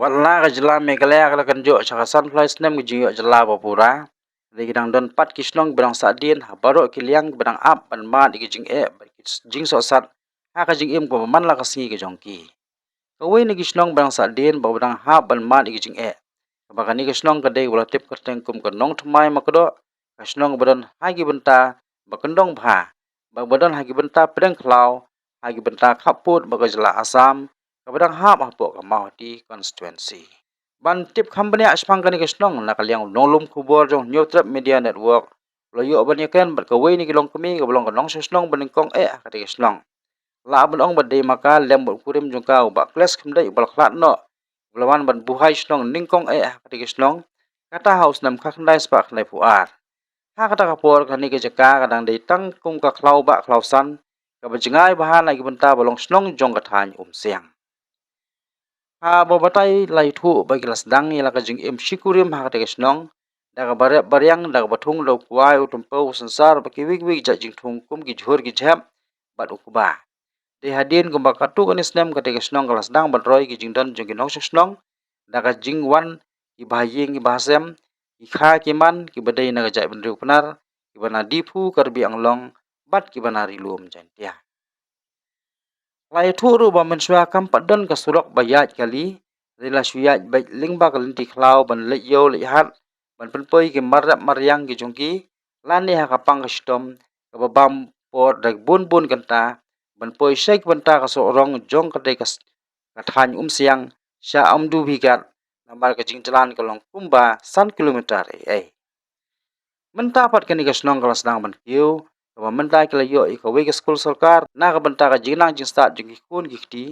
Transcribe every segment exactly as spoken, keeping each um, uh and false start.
Pat la ka jylla Meghalaya ka la kynjoh sha ka san phew lai snem ka jingïoh jylla ba pura. Dei ki dang don pat ki shnong ba dang sahdien ha baroh ki liang ba dang ap ban mad ïa ki jingeh bad ki jingsohsat ha ka jingim kaba man la ka sngi ka jong ki. Kawei na ki shnong ba dang sahdien ba dang hap ban mad ïa ki jingeh, kaba kane ka shnong ka dei kaba la tip kyrteng kum ka Nongthymmai Makdoh, ka shnong ba don ha ki bynta ba kyndong bha, ba ba don ha ki bynta pdeng khlaw, ha ki bynta khappud bad ka jylla Assam, kaba dang hap hapoh ka Mawhati constituency. Ban tip kham bniah shaphang kane ka shnong na ka liang u nonglum khubor jong Hynñiewtrep Media Network, u la ïoh ban ïakren bad kawei na ki longkmie kaba long ka nongshong shnong ba nyngkong eh ha kane ka shnong. La ban ong ba dei ma ka lem bad u kurim jong ka u Bah Kles Khymdeit uba la khlad noh, uba la wan ban buhai shnong nyngkong eh ha kane ka shnong, kata ha u snem khatkhyndai spah khyndaiphew ar. Ha kata ka por kane ka jaka ka dang dei tang kum ka khlaw bah khlaw san, kaba jngai bha na ki bynta ba long shnong jong ka thaiñ Umsiang. Haba batai la ïathuh ba ki la sdang ïa la ka jingim shi kurim ha kata ka shnong, da kaba rep ba riang, da kaba thung da u kwai, u tympew, u synsar bad kiwei kiwei ki jait jingthung kum ki jhur ki jhep bad u kba. Dei hadien kumba katto katne snem kata ka shnong ka la sdang ban roi ki jingdon jong ki nongshong shnong, da ka jingwan ki bahaïing ki bahasem, ki kha ki man kiba dei na ka jaitbynriew Pnar, kiba na Diphu Karbi Anglong bad kiba na Ri Lum Jaiñtia. La ïathuh ruh ba mynshuwa kam pat don ka surok ba ïaid kali, hynrei la shu ïaid beit lyngba ka lynti khlaw ban leit ïew leit hat, ban pynpoi ki mar rep mar riang ki jong ki, lane ha ka pang ka shitom kaba bam por da bun bun kynta, ban poi sha ki bynta ka surok rong jong kata ka s-, ka thaiñ Umsiang sha Umdubhigat, namar ka jingjlan ka long kumba san kilometer ei ei. Mynta pat kane ka shnong ka la sdang ban kiew, kaba mynta ki la ïoh ïa kawei ka skul sorkar na ka bynta ka jingnang jingstad jong ki khun ki kti,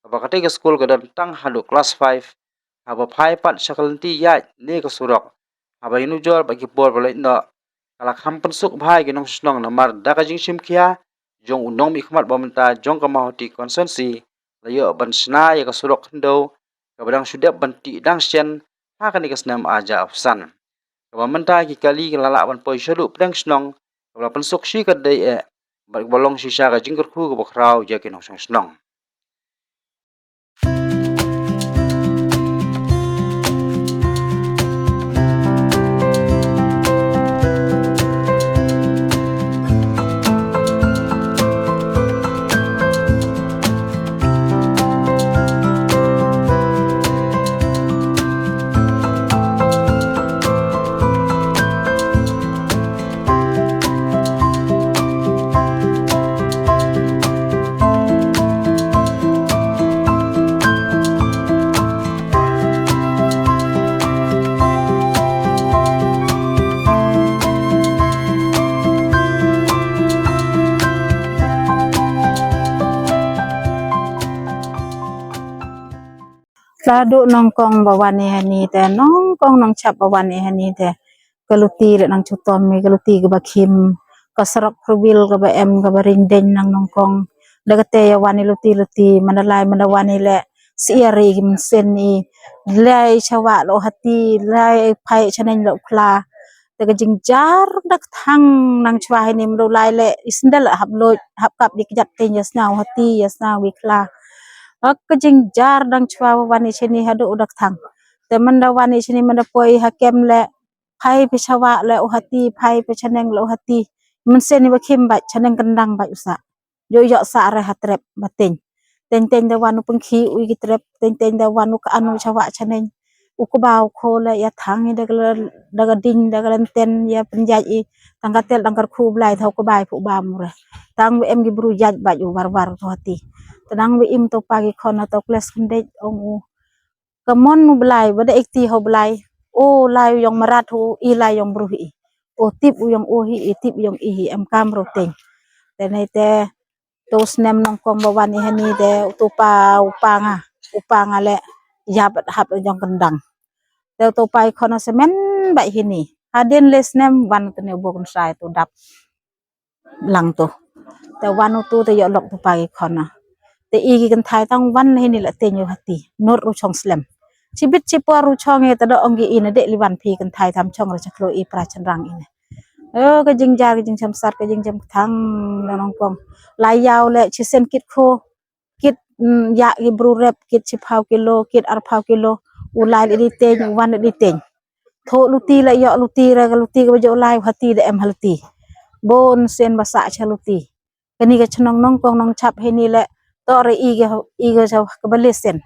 kaba kata ka skul ka don tang haduh klas five, haba phai pat sha ka lynti ïaid ne ka surok, haba ïanujor bad ki por ba leit noh, ka la kham pynsuk bha ïa ki nongshong shnong namar da ka jingshim khia jong u nongmihkhmat ba mynta jong ka Mawhati constituency, la ïoh ban shna ïa ka surok khyndew, kaba dang shu dep ban tih dang shen ha kane ka snem ar hajar arphew san. Kaba mynta ki kali ki la lah ban poi shaduh pdeng shnong, kaba la pynsuk shi kynta eh, bad kaba long shisha ka jingkyrkhu kaba khraw ïa ki nongshong shnong. Lada nyngkong ba wan ïa hani te, nyngkong nongchap ba wan ïa hani te, ka luti leh nang chutom ïa ka luti kaba khim, ka surok four wheel kaba em kaba ring deng nang nyngkong. Da kata ïa wan ïa luti luti, manda lai manda wan ïa leh, syiar ïa ki mynsiem ïa, lai shawah leh u hati, lai phai shaneng leh u khla. Te ka jingjar da kthang nang chwa hani mynda u lai leh i sendal hap luid, hap kap da i kjat teng ïa sngew hati, ïa sngew i khla. Ha ka jingjar nang chwa wan ïa shini haduh u da kthang. Te mynda wan ïa shini mynda poi ha kem leh, phai phi shawah leh u hati, phai phi shaneng leh u hati. Mynsiem i ba khim bad shaneng kyndang bad u sah. Ïoh ïoh sah re ha trep ba teng. Teng teng da wan u pynkhih u ïa ki trep, teng teng da wan u ka anu shawah shaneng. U kba u kho leh ïa thang i da ka la, da ka ding, da ka lynten ïa pynjait i. Tang ka tel tang ka rkhu u Blai thaw kba i phuh bam u re. Tang u em ki bru jait bad u war war u to hati. Tang u im to pa ki khon na to kles kyndit ong u. Ka mon u Blai, ba da ikti ha u Blai. O lai u ïong mrad u i lai ïong bru hi. O tip u ïong o hi, i tip u ïong i hi, em kam ro teng. Te nei te, to snem nyngkong ba wan ïa hani te, u to pa, u pa nga, u pa nga leh, ïa bad hap ïong kyndang. Te u to pa i khon o semen ba hini. Hadien le snem wan te ne u bo kynsai to dap. Lang to. Te wan u to te ïoh lok to pa ki khon o. Te i ki kynthai tang wan le hini la teng ïa u hati. Nur ru chong slem. Chibit chipor ru chong ïa te da ong ki i na dek li wan phi kynthai tam chong ra chaklo i pra chanrang i ne. O ka jingjar ka jingchamsat ka jingjam kthang da nyngkong. Lai ïaw le chisen kit kho. Kit, mm, ïa ki bru rep, kit chiphaw kilo, kit arphaw kilo. U lai la i di teng, u wan la i di teng. Thoh luti la ïoh luti re, ka luti kaba jong u lai u hati da em ha luti. Bun sien ba sah sha luti. Kane ka chnong Nongkong Nongchap hini le, to re i ga, i ga jaw kaba le sien.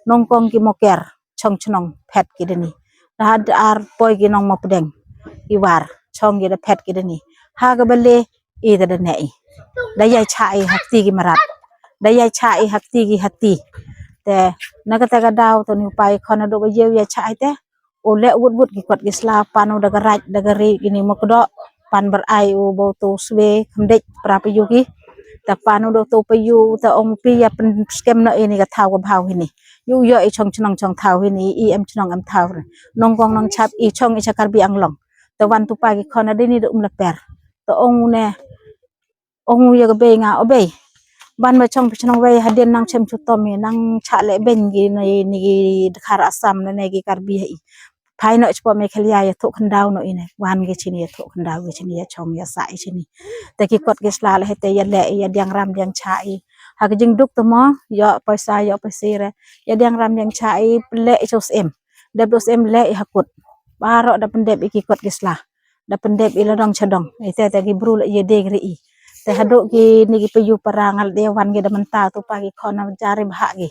Nongkong ki Moker, chong chnong phet ki dani. Da had ar poi ki Nongmawpdeng. I war, chong ki da phet ki dani. Ha kaba le i da da ne i. Da ïai cha i ha kti ki mrad. Da ïai cha i ha kti ki hati. Te na kata ka daw to ni u pai khon na do ba ïew ïai cha i te. U leh wut wut ki kot ki sla, pan u da ka raid da ka ri kini mukdo, pan bar ai u ba u to swe kham dej pra pa yu ki. Ta pan u da u to pa yu, ta ong pi ïa pyn skem no ini ka thaw ka bhaw hini. Yu ïoh i chong chnong chong thaw hini, i em chnong em thaw re. Nongkong Nongchap i chong i cha Karbi Anglong. Ta wan tu pa ki khon na dini da um la per. Ta ong u ne, ong u ïa ka bei nga, o bei. Ban ba chong phi chnong wei hadien nang chem chutom i, nang cha le beng ki ni, ni ki dkhar Assam ne, ne ki Karbi i. Phai no chpo me khalia ïa thoh khyndaw no i ne. Wan ki chini ïa thoh khyndaw ki chini ïa chong ïa sah i chini. Te ki kot ki sla le hete ïa le ïa diang ram diang cha i. Ha ka jingduk te mo, ïoh paisa, ïoh paisa re. Ïa diang ram diang cha i, le i chos em. Dep dos em le i ha kut. Baroh da pyndep i ki kot ki sla. Da pyndep i la dong cha dong. Ite te ki bru la ïa dei ri i. Te haduh ki ni ki payu para ngal de wan ki da mynta tu pa ki khon na jari bha ki.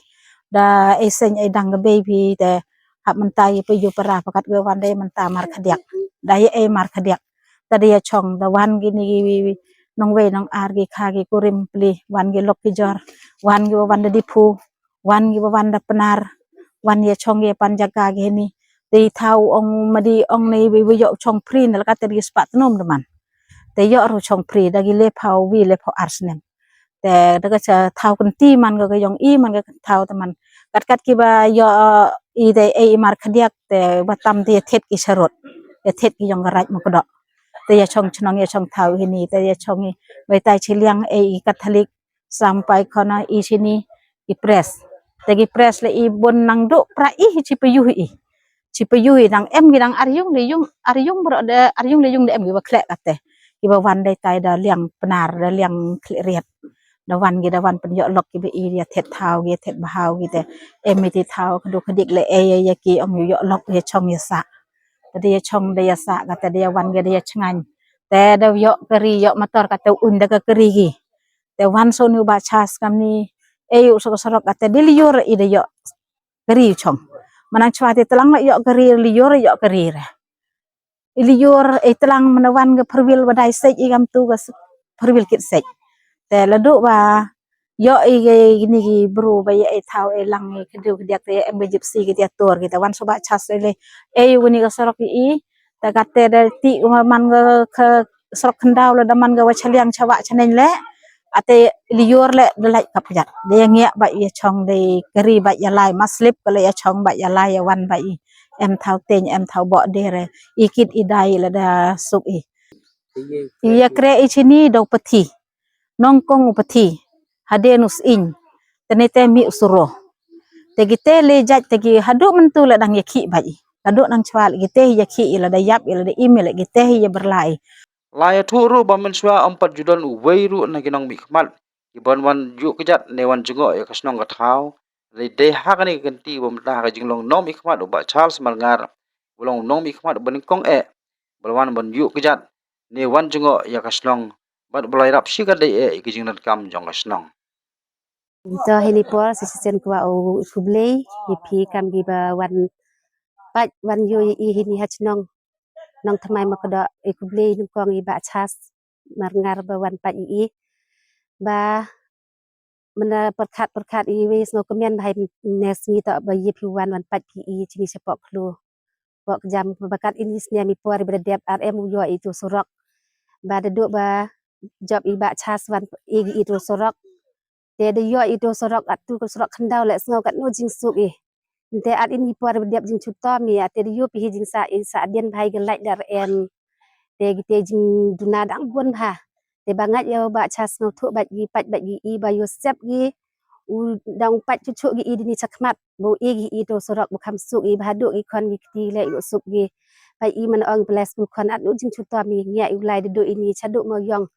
Da ei seng ei dang ka bei phi te hap mynta ki payu para pakat ki wan de mynta mar khadiak. Da ïa ei mar khadiak. Ta da ïa chong da wan ki ni ki nongwei nongar ki kha ki kurim pli wan ki lok ki jor. Wan ki wan da Diphu. Wan ki ba wan da Pnar, wan ïa chong ïa pan jaka ki hini. Te i thaw ong madi ong ne i ba ïoh chong free ne la ka te ri spah tnum de man. Te ïoh ru chong free da ki le phaw wi le phaw ar snem. Te da ka cha thaw kynti man ka ka ïong i man ka thaw te man. Kat kat ki ba ïoh i te ei i mar khadiak te ba tam te ïa thet ki charot. Ïa thet ki ïong ka raid mukdo. Te ïa chong chnong ïa chong thaw hini te ïa chong i. Bai tai chi liang ei i Catholic Sam pai khona i chini i press. Te ki press le i bun nang duk pra i hi chi payu hi i. Chi payu hi dang em ki dang ar yung le yung, ar yung bro de, ar yung le yung de em ki ba khlek kate. Ki ba wan dei tai da liang Pnar, da liang khlek riat. Da wan ki da wan pynïoh lok ki ba i ïa thet thaw, ki ïa thet bhaw ki te. Em i ti thaw, kadu kadik le e ïa ïa ki ong ïoh lok ïa chong ïa sah. Te da ïa chong da ïa sah kate da ïa wan ki da ïa chngaiñ. Te da ïoh kari, ïoh motor kate un da ka kari ki. Te wan so ni u Bah Charles kam ni, ei u so ka sorok ate di liur i da ïoh kari u chong. Manang chwa te tlang la ïoh kari liur ïoh kari re. I liur ei tlang mana wan ka perwil ba dai sej i kam tu ka s-, perwil kit sej. Te la du ba ïoh i ge ni ki bru ba ïa ei thaw ei lang i kdiu kdiak te em ga gypsy ki tia tur ki te wan so Bah Charles le. Ei u ni ka sorok i i, te kate da ti u man ga ka sorok khyndaw la da man ga wa chaliang chawa chaneng le. Ate liur le da lai kap jat. Da ïa ngiak ba ïa chong da kari ba ïa lai maslip ka le ïa chong ba ïa lai ïa wan ba i. Em thaw teng, em thaw bok de re. I kit i dai la da suk i. Ïa kre i chini dau pathi. Nongkong u pathi. Haden u sing. Tene te mi u suro. Te ki te le jat te ki haduh mentu la dang ïa ki ba i. Haduh nang chwa le ki te ïa ki i la da yap i la da im i la ki te ïa berlai. La ïathuh ruh ba mynshuwa ym pat ju don uwei ruh na ki nongmihkhmat kiban wan ïuh kjat ne wan jngoh ïa ka shnong ka thaw. Dei dei ha kane ka kynti ba mynta ha ka jinglong nongmihkhmat u Bah Charles Marngar, u long nongmihkhmat uba nyngkong eh ba la wan ban ïuh kjat ne wan jngoh ïa ka shnong bad ba la ïarap shikatdei eh ïa ka jingdonkam jong ka shnong. To hini por sa shisien kwah u khublei ïa phi kam kiba wan pait wan ïuh ïa i hini ha shnong Nongthymmai Makdoh, i khublei nyngkong i Bah Charles Marngar ba wan pait ïa i. Ba mynta pyrkhat pyrkhat i wei sngewkmen ba hai ne sngi to ba ïa phi wan wan pait phi i chini shapoh khloo. Poh kjam ba kat ini snem i por ba da dep ar em u ïoh i tu surok. Ba da duh ba jop i Bah Charles wan i i tu surok. Te da ïoh i tu surok at tu surok khyndaw le sngew katno jingsuk i. Te at ini por ba dep jingchutom i, at te da ïoh phi hi jingsah i sah dien bha i ga lait da ar em. Te ki te jingduna dang bun bha. Te ba ngait ïa u Bah Charles sngewthuh bad ki pait bad ki i ba ïoh sep ki. U dang u pait chuh chuh ki i dini chakhmat. Ba u i ki i tu surok ba kham suk i ba haduh ki khon ki kti le ïoh suk ki. Ba i man ong ples bu khon at u jingchutom i ngiah i u lai da duh ini chaduh mo ïong.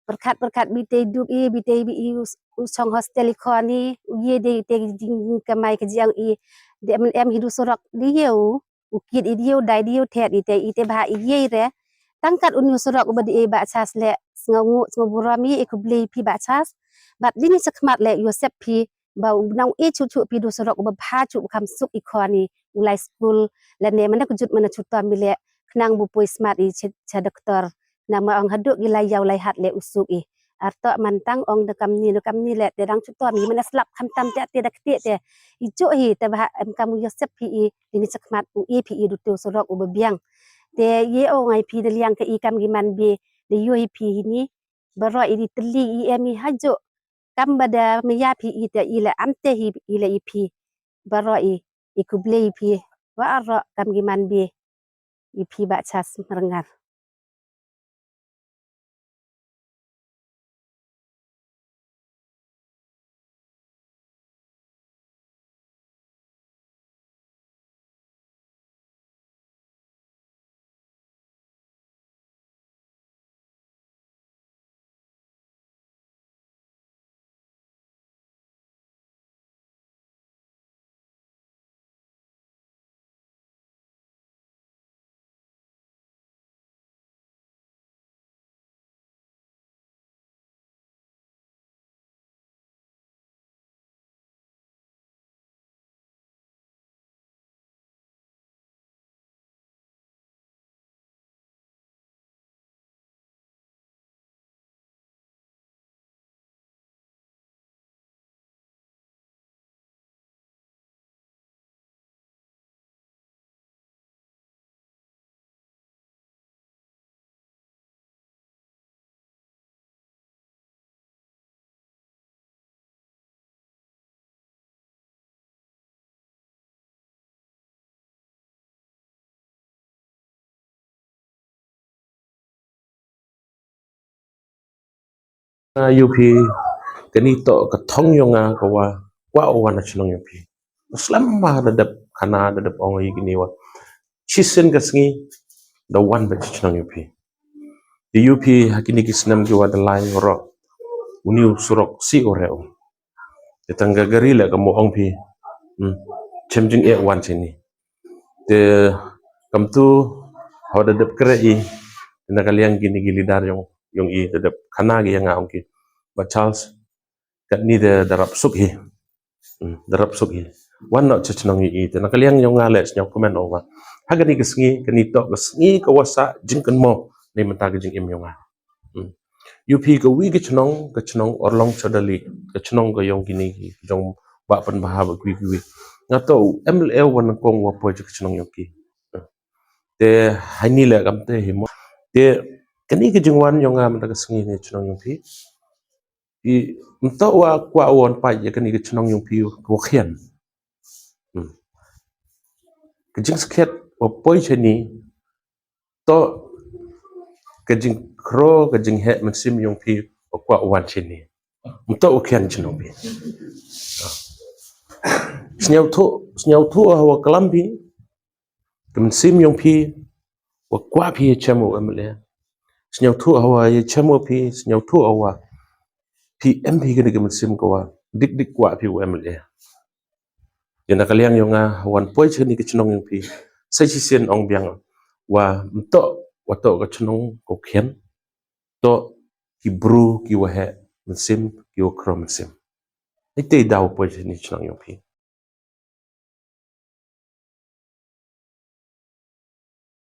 pyrkhat pyrkhat bi te duk i, bi te bi i u, u chong hostel i khon i, u ye de te jingkamai ka jiang i, de em em hi du surok de ye u, u kit i de ye u dai de ye u thet i te, i te bha i ye i re. Tang kat u ni u surok uba de i Bah Charles le, sngew ngu, sngew burom i, i khublei phi Bah Charles. Bad lini chakhmat le Joseph phi, ba u nang e chu chu phi du surok uba bha chu u kham suk i khon i, u lai skul, lane mane kujut mane chutom i le, khnang bu poi smat i cha, cha doktor. Namar ong haduh ki lai yaw lai hat le u suk i. Arto man tang ong da kamni, da kamni le, te dang chutom i, mane slap khamtam te, te da kti te. I chu hi, te bha em kam u Joseph phi i, lini chakhmat u e phi i du te u surok uba biang. Te ye ong ai phi da liang ka i kam ki man bi, da yo i phi hi ni, baroh i di tylli i em i hajuh. Kam ba da maya phi i te i le am te hi i le i phi. Baroh i, i khublei i phi. Baroh kam ki man bi i phi Bah Charles Marngar. Nga ïohi kane to ka thong yong nga ka wa kwah u wan ha chnong yong phi. Slem ma da dep khana da dep ong ïa kine wa. Shisien ka sngi da wan ba chnong yong phi. Te ïohi ha kine ki snem ki wa da lai ro. Uni u surok si ore u. Te tang ka gari le ka mo ong phi. Hmm. Chem jing e wan sini. Te kam tu ho da dep kre i. Na ka liang kine ki leader yong, yong i da dep khana ki yong nga ong ki. Bah Charles, kat ni da, da rap suk hi. Hmm, da rap suk hi. Wan no cha chnong i i. Te na ka liang yong nga le sñiaw comment over. Ha kane ka sngi, kane to ka sngi ka wa sa jingkynmaw. Ni mynta ka jingim yong nga. Hmm. Ïohi ka wi ka chnong, ka chnong Orlong Chadali, ka chnong ka yong kine ki, jong Bah Pynbha ba kwi kwi. Nga to u M L A wa nang kong wa poi cha ka chnong yong ki. Hmm. Te haini le kam te hi mo. Te kane ka jingwan yong nga mynta ka sngi ni chnong yong phi. I mynta wa kwah wan pait ïa kane ka chnong yong phi ka wa khian. Hmm. Ka jingskhet wa poi chani to ka jingkhro ka jingheh mynsiem yong phi wa kwah wan chani. Mynta wa khian chnong phi. Sñiaw thu, sñiaw thu ha wa klam phi. Ka mynsiem yong phi wa kwah phi ïa chem u M L A. Sñiaw thu ha wa ïa chem u phi, sñiaw thu ha wa phi em phi kane ka mynsiem ka wa dik dik kwah phi u M L A. Ïa na ka liang yong nga wan poi chani ka chnong yong phi. Sa shisien ong biang wa mynta wa to ka chnong ka khian. To ki bru ki wa heh mynsiem ki wa khro mynsiem. Ite daw poi chani chnong yong phi.